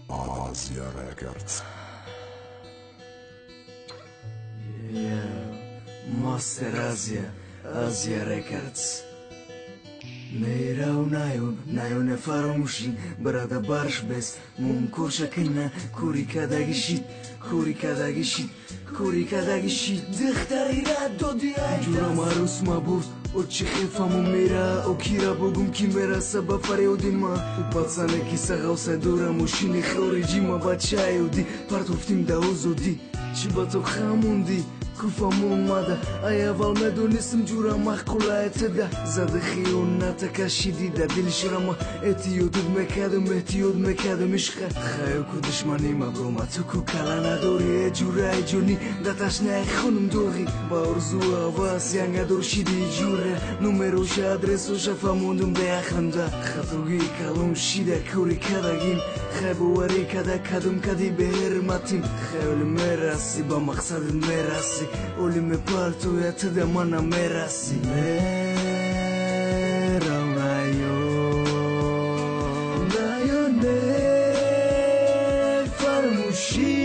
Asia Records. Yeah, Master Asia, Asia Records. Мерав наё, наё не фаромӯшӣ, барада барш бес, мумкор шакина, кори кадаги шид, кори кадаги шид, кори кадаги шид, духтари рад доди ай. Ҷурам арӯс мабурд, о чӣ хефаму мера, о кира бугум ки мераса ба фарёди ма. Ӯ пацане ки сағавса дора мошини хориҷӣ, ма бачаи оддӣ, партофтим да озодӣ. Чӣ ба то хамондӣ? Куфамон мада, ай аввал медонистам ҷура маъқулае тада. Зада хиёната кашидӣ да дили ширама, эҳтиётат мекардам, эҳтиёт мекардам ишқа. Хаё ку душмани ма брома, ту ку кала надорӣ, э ҷураи ҷонӣ, да ташнаи хунум доғӣ. Ба орзу ҳавас янгадор шиди ҷура, номероша адресоша фаҳмондум беақлмда. Хатогии калон шида кори кадагим, хай боварӣ када кадум кади беҳурматим. Хаёли мерасӣ, ба мақсадат мерасӣ, оли мепартоя туда мана мерасӣ. Мерав наё, наё не фаромӯшӣ,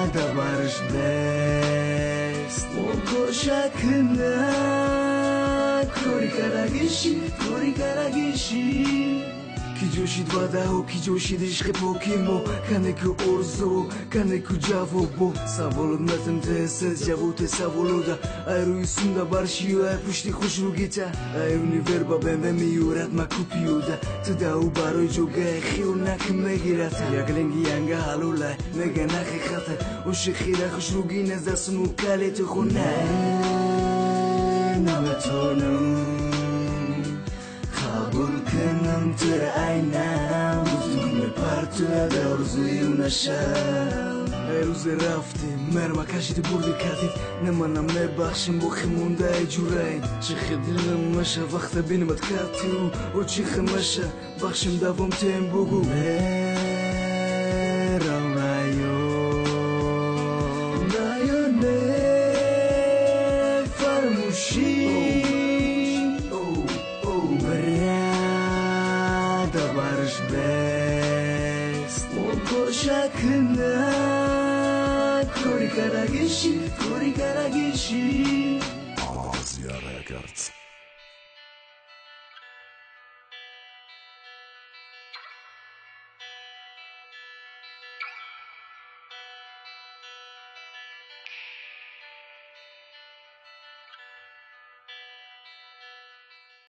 брада барш бест, кошакна кори карагиши, кори карагиши. Ки ҷӯшид ваъдаҳо, ки ҷӯшид ишқи поки мо, кане ку орзу, кане ку ҷавобо. Саволот метам тез-тез ҷавоте саволода, ай рӯи сунда баршию ай пушти хушругита. Ай универ ба БМВ меёрад ма ку пиёда, ту даҳу барои ҷогаи хиёнак мегирад. Як ленги янга ҳалолай, мега нақиқата, ошиқира хушругӣ нез дастуму калиту хона. Наметонам қабул кунам тура айнам, гуфтум мепартоя да орзуи нашав. Ай рӯзе рафтем, мерма кашиди бурди катид, не мана мебахшем боқӣ мондаи ҷураид. Чӣ хел дилам маша вақта бинамад катиу, о чӣ хел маша бахшем давом тем бугу. Мерав наё, наё не фаромӯшӣ, брада барш бест, кошакна кори карагиши, кори карагиши. Asia Records.